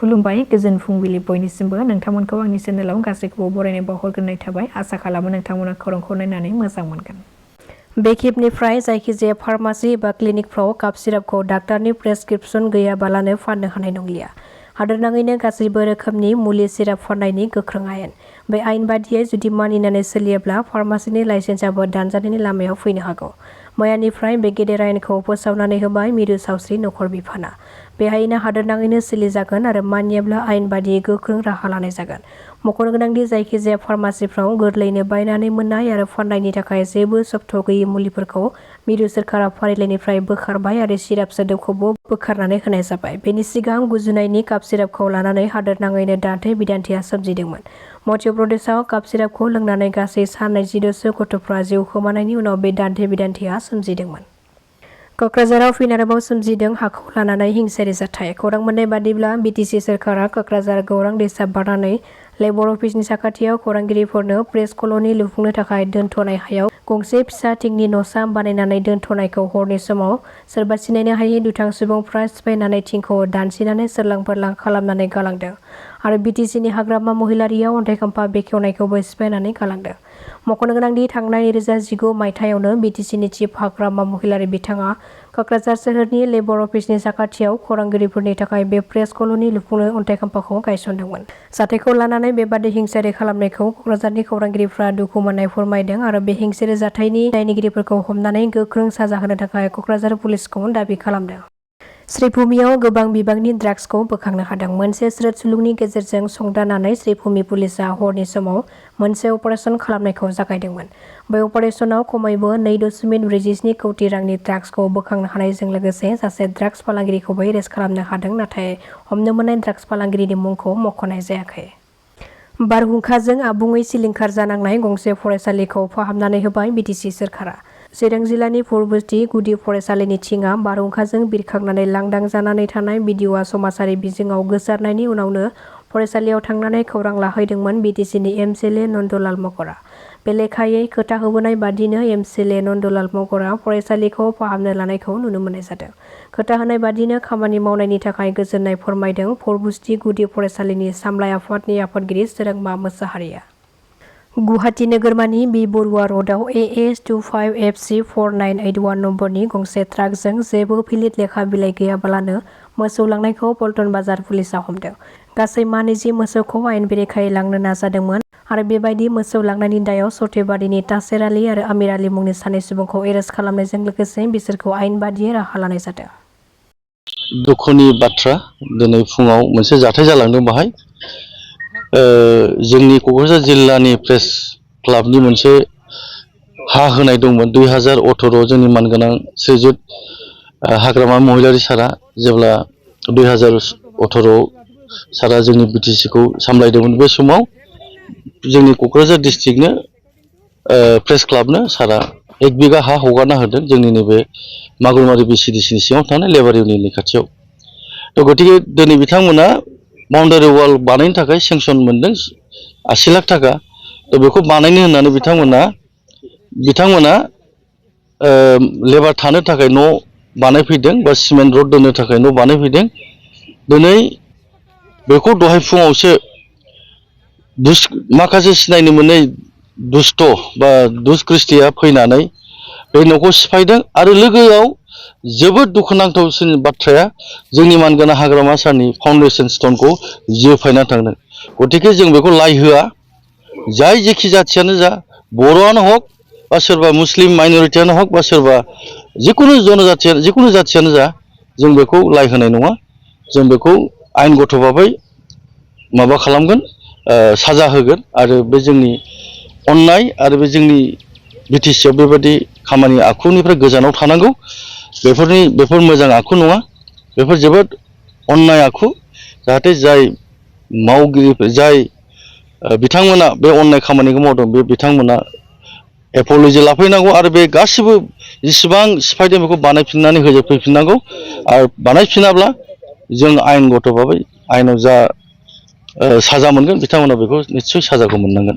खुलुमबाय गोजोन फुंबिलि बयनिसिमबो नोंथांमोनखौ आंनि चेनेलाव गासैखौबो बरायनाय बावहरग्रोनाय थाबाय आसा खालामो नोंथांमोना खौरांखौ नायनानै मोजां मोनगोन। बे खेबनिफ्राय जायखिजाया फार्मासि एबा क्लिनिकफ्राव काफ सिरापखौ डाक्टारनि प्रेसक्रिप्शन गैयाबालानो फाननो हानाय नंलिया। हादोरनाङैनो गासैबो रोखोमनि मुलि सिराप फाननायनि गोख्रों आयेन। बे आयेन बादियै जुदि मानिनानै सोलियोब्ला फार्मासिनि लाइसेन्सआबो दानजानायनि लामायाव फैनो हागौ। मैयानिफ्राय बे गेदेर आयेनखौ फोसावनानै होबाय मिरु सावस्रि नखर बिफाना। बे आयेना हादोरनाङैनो सोलिजागोन आरो मानियाब्ला आयेन बादियै गोख्रों राहा लानाय जागोन। मख'नो गोनांदि जायखिजाया फार्मासिफ्राव गोरलैयैनो बायनानै मोननाय आरो फाननायनि थाखाय जेबो सप्त गैयै मुलिफोरखौ मिरु सोरखारा फारिलाइनिफ्राय बोखारबाय आरो सिराप सोदोबखौबो बोखारनानै होनाय जाबाय। बेनि सिगां गुजुनायनि काफ सिरापखौ लानानै हादोरनाङैनो दान्थे बिदान्थेया सोमजिदोंमोन। मध्य प्रदेशआव काफ सिरापखौ लोंनानै गासै सा 22 गथ'फ्रा जिउ खोमानायनि उनाव बे दान्थे बिदान्थेया सोमजिदोंमन। क'क्राझाराव फिन आरोबाव सोमजिदों हाखौ लानानै हिंसायारि जाथाय। खौरां मोननाय बादिब्ला बिटिसि सोरखारा क'क्राझार गौरां दैसा बारनानै लेबर अफिसनि साखाथियाव खौरांगिरिफोरनो प्रेस कल'नि लुफुंनो थाखाय दोनथ'नाय हायाव गंसे फिसा थिंनि न'सा बानायनानै दोनथ'नायखौ हरनि समाव सोरबा सिनायनो हायै दुथां सुबुंफ्रा सिफायनानै थिंखौ दानसिनानै सोरलां बोरलां खालामनानै गालांदों आरो बिटिसिनि हाग्रामा महिलारियाव अन्थाइ खाम्फा बेखेवनायखौबो सिफायनानै गालांदों। मख'नो गोनांदि थांनाय 2019 मायथाइयावनो बिटिसिनि चिफ हाग्रामा महिलारि बिथाङा क'क्राझार सोहोरनि लेबर अफिसनि साखाथियाव खौरांगिरिफोरनि थाखाय बे प्रेस कल'नि लुफुंनो अन्थाइ खाम्फाखौ गायसनदोंमोन। जाथायखौ लानानै बेबादि हिंसायारि खालामनायखौ क'क्राझारनि खौरांगिरिफ्रा दुखु मोननाय फोरमायदों आरो बे हिंसायारि जाथायनि दायनिगिरिफोरखौ हमनानै गोख्रों साजा होनो थाखाय क'क्राझार पुलिसखौ दाबि खालामदों। श्रीभूमियाव गोबां बिबांनि ड्राग्सखौ बोखांनो हादों। मोनसे स्रोद सुलुंनि गेजेरजों संदाननानै श्रीभूमि पुलिसआ हरनि समाव मोनसे अपारेशन खालामनायखौ जागायदोंमोन। बै अपारेशनाव खमैबो 2.47 कौटि रांनि ड्राग्सखौ बोखांनो हानायजों लोगोसे सासे ड्राग्स फालांगिरिखौबो एरेस्ट खालामनो हादों, नाथाय हमनो मोननाय ड्राग्स फालांगिरिनि मुंखौ मख'नाय जायाखै। बारहुंखाजों आबुङै सिलिंखार जानांनाय गंसे फरायसालिखौ फाहामनानै होबाय बिटिसि सोरखारा। चिरां जिल्लानि फुरबुस्थि गुदि फरायसालिनि थिंआ बारहुंखाजों बिरखांनानै लांदां जानानै थानाय भिडिअ'आ समाजारि बिजोङाव गोसारनायनि उनावनो फरायसालियाव थांनानै खौरां लाहैदोंमोन बिटिसिनि एमसिएलए नन्दलाल मगरा। बे लेखायै खोथा होबोनाय बादिनो एमसिएलए नन्दलाल मगरा फरायसालिखौ फाहामनो लानायखौ नुनो मोननाय जादों। खोथा होनाय बादिनो खामानि मावनायनि थाखाय गोजोननाय फोरमायदों फुरबुस्थि गुदि फरायसालिनि सामलाय आफादनि आफादगिरि सोरांमा मोसाहारिया। गुवाहाटी नोगोरमानि बि बरुवा र'डआव AS25FC4981 नम्बरनि गंसे ट्राकजों जेबो फिलिट लेखा बिलाइ गैयाबालानो मोसौ लांनायखौ पल्टन बाजार पुलिसआ हमदों। गासै 20 मोसौखौ आयेन बेरेखायै लांनो नाजादोंमोन आरो बेबायदि मोसौ लांनायनि दायाव सर्थेबारिनि तासेर आली आरो आमिर आली मुंनि सानै सुबुंखौ एरेस्ट खालामनायजों लोगोसे बिसोरखौ आयेन बादियै राहा लानाय जादों। दुखुनि बाथ्रा दिनै फुङाव मोनसे जाथाय जालांदों बाहाय जोंनि क'क्राझार जिल्लानि प्रेस क्लाबनि मोनसे हा होनाय दंमोन 2018 जोंनि मानगोनां श्रीजुत हाग्रामा महिलारि सारा जेब्ला 2018 सारा जोंनि बिटिसिखौ सामलायदोंमोन बे समाव जोंनि क'क्राझार डिस्ट्रिक्टनो प्रेस क्लाबनो सारा 1 बिगा हा हगारना होदों जोंनि नैबे मागुरमारि बिसिडिसिनि सिङाव थानाय लेबार इउनियननि खाथियाव। थ' गतिके दिनै बिथांमोना बाउन्डारि वाल बानायनो थाखाय सेंसन मोनदों 80 लाख थाखा। थ' बेखौ बानायनो होननानै बिथांमोना लेबार थानो थाखाय न' बानायफैदों बा सिमेन्ट रड दोननो थाखाय न' बानायफैदों। दिनै बेखौ दहाय फुङावसो माखासे सिनायनो मोनै दुष्ट बा दुष्कृष्टिया फैनानै बे न'खौ सिफायदों आरो लोगोआव जोबोद दुखुनांथावसिन बाथ्राया जोंनि मानगोनां हाग्रामा सारनि फाउन्डेसन स्टनखौ जोफायना थांदों। गतिके जों बेखौ लाइ होआ, जाय जेखि जाथियानो जा बर'आनो हक बा सोरबा मुस्लिम माइनरिटियानो हक बा सोरबा जिखुनु जनजाथियानो जिखुनु जाथियानो जा जों बेखौ लाइ होनाय नङा। जों बेखौ आयेनगत भाबै माबा खालामगोन, साजा होगोन आरो बे जोंनि अननाय आरो बे जोंनि बिटिसिआव बेबायदि खामानि आखुनिफ्राय गोजानाव थानांगौ। बेफोर मोजां आखु नङा, बेफोर जोबोद अननाय आखु। जाहाथे जाय मावगिरिफोर जाय बिथांमोना बे अननाय खामानिखौ मावदों बे बिथांमोना एप'लजि लाफैनांगौ आरो बे गासिबो जेसेबां सिफायदों बेखौ बानायफिननानै होजोबफैफिननांगौ आरो बानायफिनाब्ला जों आयेनगत भाबै आयेनाव जा साजा मोनगोन बिथांमोना बेखौ निस्सय साजाखौ मोननांगोन।